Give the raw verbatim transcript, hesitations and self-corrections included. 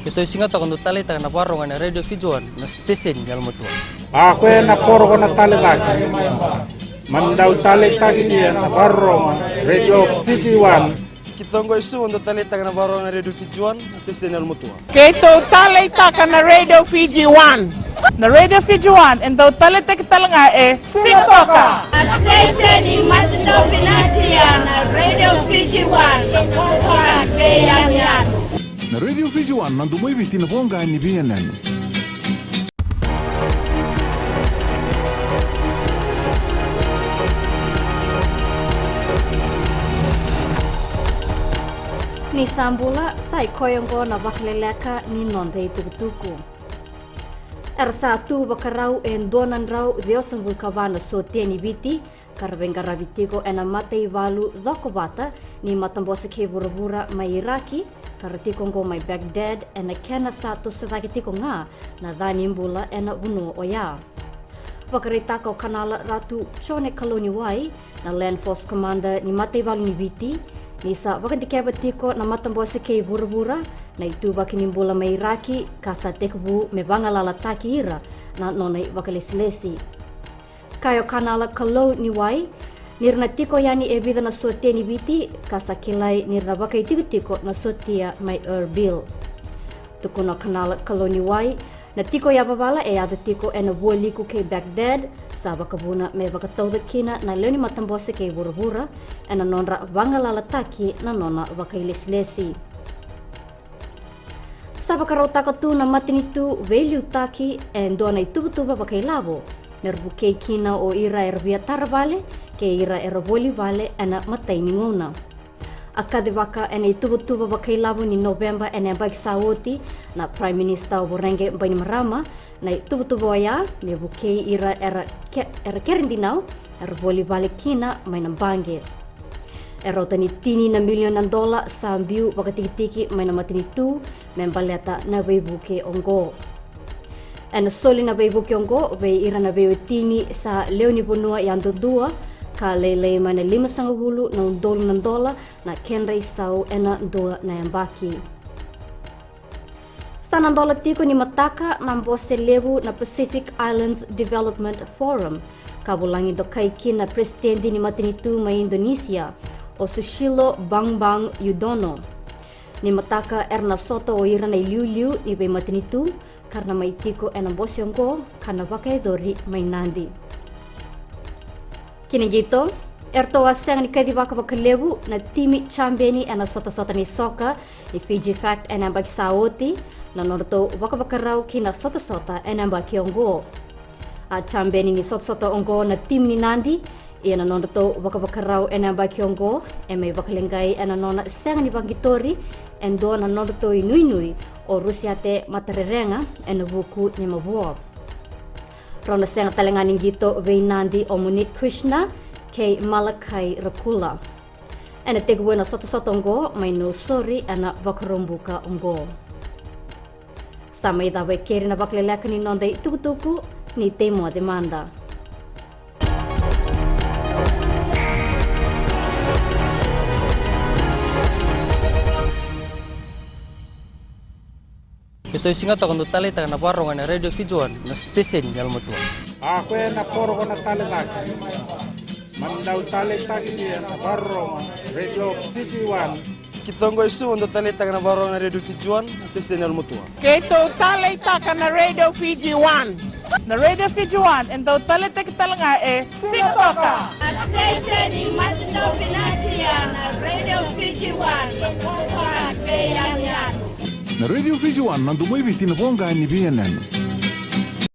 Keitou siga toka dau taleitaka na vakarorogo ena Radio Fiji One, na station ni yalomatua. A koya na koro ko na tale cake, mani dau taleitaki lia na vakarorogo Radio Fiji One. Keitou qo e Suva dau taleitaka na vakarorogo na Radio Fiji One, na station ni yalomatua. Keitou taleitaka na Radio Fiji One. Na Radio Fiji One e dau taleitaki tale ga e Siga Toka. Na station ni matidou vinaka na Radio Fiji One, na Kokani veiyanuyanu. Na Radio Fiji One, na domo i Viti, na voqa ni veiyanuyanu. Ni sa bula, sa i koya oqo na vakaleleka ni noda itukutuku. Era sa tu vakarau e dua na drau ciwasagavulu ka va na sotia ni Viti, ka ra veiqaravi tiko ena mataivalu cokovata ni matabose kei vuravura mai Iraki, ka ra tiko oqo mai Baghdad, ena kena sa toso cake tiko ga na ca ni bula ena vanua oya. Vakaraitaka o Kanala Ratu Jone Kalouniwai, na Land Force Commander ni mataivalu ni Viti, ni sa vakadikeva tiko na matabose kei vuravura na ituvaki ni bula mai Iraki, ka sa tekivu me vagalalataki ira na nona ivakalesilesi. Kaya o Kanala Kalouniwai, ni ra na tiko yani e vica na sotia ni Viti, ka sa kilai ni ra na vakaitikotiko na sotia mai Erbil. Tukuna o Kanala Kalouniwai, na tiko yavavala e yaco tiko ena vualiku kei Baghdad, sa vakavuna me vakatauca kina na lewe ni matabose kei vuravura ena nodra vagalalataki na nona vakailesilesi. Sa vakarautaka tu na matanitu veiliutaki e dua na ituvatuva vakailavo me ra vukei kina o ira era via tara vale kei ira era voli vale ena imatai ni gauna. A kacivaka ena ituvatuva vakailavo ni Noveba ena yabaki sa oti na Prime Minister o Voreqe Bainimarama, na ituvatuva oya me vukei ira era ke-, era kere dinau era voli vale kina mai na baqe. E rauta ni tini na milioni na dola sa biu vakatikitiki mai na matanitu me baleta na veivuke oqo. Ena soli na veivuke oqo vei ira na veiwatini sa lewe ni vanua yadudua, ka lailai mai na limasagavulu na udolu na dola na kedra isau ena dua na yabaki. Sa na dola tiko ni mataka na bose levu na Pacific Islands Development Forum, ka vulagi dokai kina na presidenti ni matanitu mai Indonesia, o Susilo Bambang Yudhoyono. Ni mataka era na sota o ira na iliuliu ni veimatanitu, ka ra na mai tiko ena bose oqo, ka na vakayacori mai Nadi. Kina qito, eratou a sega ni kacivaka vakalevu na timi jambeni ena sotasota ni soka ni Fiji Fact ena yabaki sa oti, na nodratou vakavakarau ki na sotasota ena yabaki oqo. A jambeni ni sotasota oqo na timi ni Nadi, ia na nodratou vakavakarau ena yabaki oqo e mai vakaleqai ena nona sega ni vaqitori e dua na nodratou inuinui o Rusiate Matarerega ena vuku ni mavoa. Rau na sega tale ga ni qito vei Nadi o Munit Krishna kei Malakai Rakula. Ena tekivu na sotasota oqo mai Nausori ena Vakaraubuka oqo. Sa mai cava e keri na vakaleleka ni noda itukutuku, ni tei moce mada. Keitou siga toka dau taleitaka na vakarorogo ena Radio Fiji One, na station ni yalomatua. A koya na koro ko na tale cake, mani dau taleitaki lia na vakarorogo Radio Fiji One. Keitou qo e Suva dau taleitaka na vakarorogo na Radio Fiji One, na station ni yalomatua. Keitou taleitaka na Radio Fiji One. Na Radio Fiji One e dau taleitaki tale ga e Siga Toka. Na station ni matidou vinaka na Radio Fiji One, na voqa ni veiyanuyanu. Na Radio Fiji One, na domo i Viti, na voqa ni veiyanuyanu.